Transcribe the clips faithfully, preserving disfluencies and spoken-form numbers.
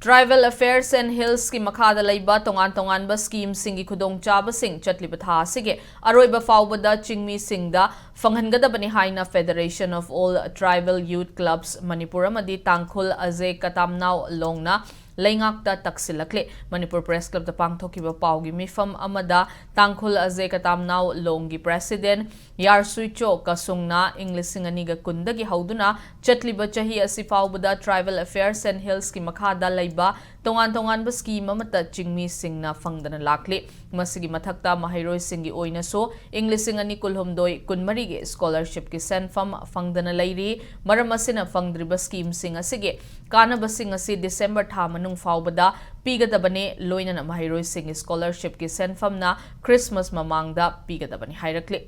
Tribal Affairs and Hillsꯀꯤ ꯃꯈꯥꯗ ꯂꯩꯕ ꯇꯣꯉꯥꯟ ꯇꯣꯉꯥꯟꯕ schemeꯁꯤꯡꯒꯤ ꯈꯨꯗꯣꯡꯆꯥꯕꯁꯤꯡ ꯆꯠꯂꯤꯕ ꯊꯥ ꯑꯁꯤꯒꯤ ꯑꯔꯣꯏꯕ ꯐꯥꯎꯕꯗ ꯆꯤꯡꯃꯤꯁꯤꯡꯗ ꯐꯪꯍꯟꯒꯗꯕꯅꯤ ꯍꯥꯏꯅ Federation of All Tribal Youth Clubs Manipur ꯑꯃꯗꯤ ꯇꯥꯡꯈꯨꯜ ꯑꯖꯦ ꯀꯇꯥꯝꯅꯥꯎ ꯂꯣꯡꯅ ꯂꯩꯉꯥꯛꯇ ꯇꯛꯁꯤꯜꯂꯛꯂꯤ꯫ ꯃꯅꯤꯄꯨꯔ Press Clubꯇ ꯄꯥꯡꯊꯣꯛꯈꯤꯕ ꯄꯥꯎꯒꯤ ꯃꯤꯐꯝ ꯑꯃꯗ ꯇꯥꯡꯈꯨꯜ ꯑꯖꯦ ꯀꯇꯥꯝꯅꯥꯎ ꯂꯣꯡꯒꯤ President ꯌꯥꯔꯁꯨꯏꯆꯣ ꯀꯁꯨꯡꯅ ꯏꯪ ꯂꯤꯁꯤꯡ ꯑꯅꯤꯒ ꯀꯨꯟꯗꯒꯤ ꯍꯧꯗꯨꯅ ꯆꯠꯂꯤꯕ ꯆꯍꯤ ꯑꯁꯤ ꯐꯥꯎꯕꯗ Tribal Affairs and Hillsꯀꯤ ꯃꯈꯥꯗ ꯂꯩꯕ ꯇꯣꯉꯥꯟ ꯇꯣꯉꯥꯟꯕ scheme ꯑꯃꯠꯇ ꯆꯤꯡꯃꯤꯁꯤꯡꯅ ꯐꯪꯗꯅ ꯂꯥꯛꯂꯤ꯫ ꯃꯁꯤꯒꯤ ꯃꯊꯛꯇ ꯃꯍꯩꯔꯣꯏꯁꯤꯡꯒꯤ ꯑꯣꯏꯅꯁꯨ ꯏꯪ ꯂꯤꯁꯤꯡ ꯑꯅꯤ ꯀꯨꯟꯍꯨꯝꯗꯣꯏ ꯀꯨꯟꯃꯔꯤꯒꯤ scholarshipꯀꯤ ꯁꯦꯟꯐꯝ ꯐꯪꯗꯅ ꯂꯩꯔꯤ꯫ ꯃꯔꯝ ꯑꯁꯤꯅ ꯐꯪꯗ꯭ꯔꯤꯕ schemeꯁꯤꯡ ꯑꯁꯤꯒꯤ ꯀꯥꯟꯅꯕꯁꯤꯡ ꯑꯁꯤ December ꯊꯥ ꯃꯅꯨꯡ ꯐꯥꯎꯕꯗ ꯄꯤꯒꯗꯕꯅꯤ꯫ ꯂꯣꯏꯅꯅ ꯃꯍꯩꯔꯣꯏꯁꯤꯡꯒꯤ scholarshipꯀꯤ ꯁꯦꯟꯐꯝꯅ Christmas ꯃꯃꯥꯡꯗ ꯄꯤꯒꯗꯕꯅꯤ ꯍꯥꯏꯔꯛꯂꯤ꯫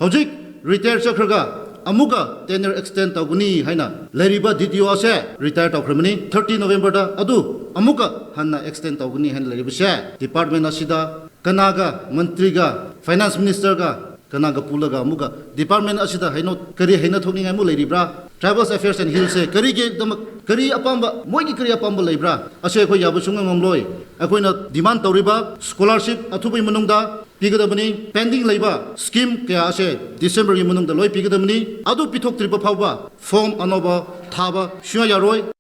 ꯍꯧꯖꯤꯛ retire ꯆꯠꯈ꯭ꯔꯒ ꯑꯃꯨꯛꯀ tenure extend ꯇꯧꯒꯅꯤ ꯍꯥꯏꯅ ꯂꯩꯔꯤꯕ DDO ꯑꯁꯦ retire ꯇꯧꯈ꯭ꯔꯕꯅꯤ thirty Novemberꯗ꯫ ꯑꯗꯨ ꯑꯃꯨꯛꯀ ꯍꯟꯅ extend ꯇꯧꯒꯅꯤ ꯍꯥꯏꯅ ꯂꯩꯔꯤꯕꯁꯦ department ꯑꯁꯤꯗ ꯀꯅꯥꯒ, ꯃꯟꯇ꯭ꯔꯤꯒ, Finance Ministerꯒ ꯀꯅꯥꯒ ꯄꯨꯜꯂꯒ ꯑꯃꯨꯛꯀ department ꯑꯁꯤꯗ ꯍꯩꯅꯧ-, ꯀꯔꯤ ꯍꯩꯅ ꯊꯣꯛꯅꯤꯡꯉꯥꯏ ꯑꯃꯨꯛ ꯂꯩꯔꯤꯕ꯭ꯔꯥ? Tribal Affairs and Hillsꯁꯦ ꯀꯔꯤꯒꯤꯗꯃꯛ, ꯀꯔꯤ ꯑꯄꯥꯝꯕ, ꯃꯣꯏꯒꯤ ꯀꯔꯤ ꯑꯄꯥꯝꯕ ꯂꯩꯕ꯭ꯔꯥ? ꯑꯁꯤ ꯑꯩꯈꯣꯏ ꯌꯥꯕ ꯁꯨꯡꯉꯝ ꯉꯝꯂꯣꯏ꯫ ꯑꯩꯈꯣꯏꯅ demand ꯇꯧꯔꯤꯕ scholarship ꯑꯊꯨꯕꯒꯤ ꯃꯅꯨꯡꯗ ꯄꯤꯒꯗꯕꯅꯤ꯫ Pending ꯂꯩꯕ scheme ꯀꯌꯥ ꯑꯁꯦ Decemberꯒꯤ ꯃꯅꯨꯡꯗ ꯂꯣꯏ ꯄꯤꯒꯗꯕꯅꯤ꯫ ꯑꯗꯨ ꯄꯤꯊꯣꯛꯇ꯭ꯔꯤꯕ ꯐꯥꯎꯕ form ꯑꯅꯧꯕ ꯊꯥꯕ ꯁꯨꯡꯌꯥ ꯌꯥꯔꯣꯏ꯫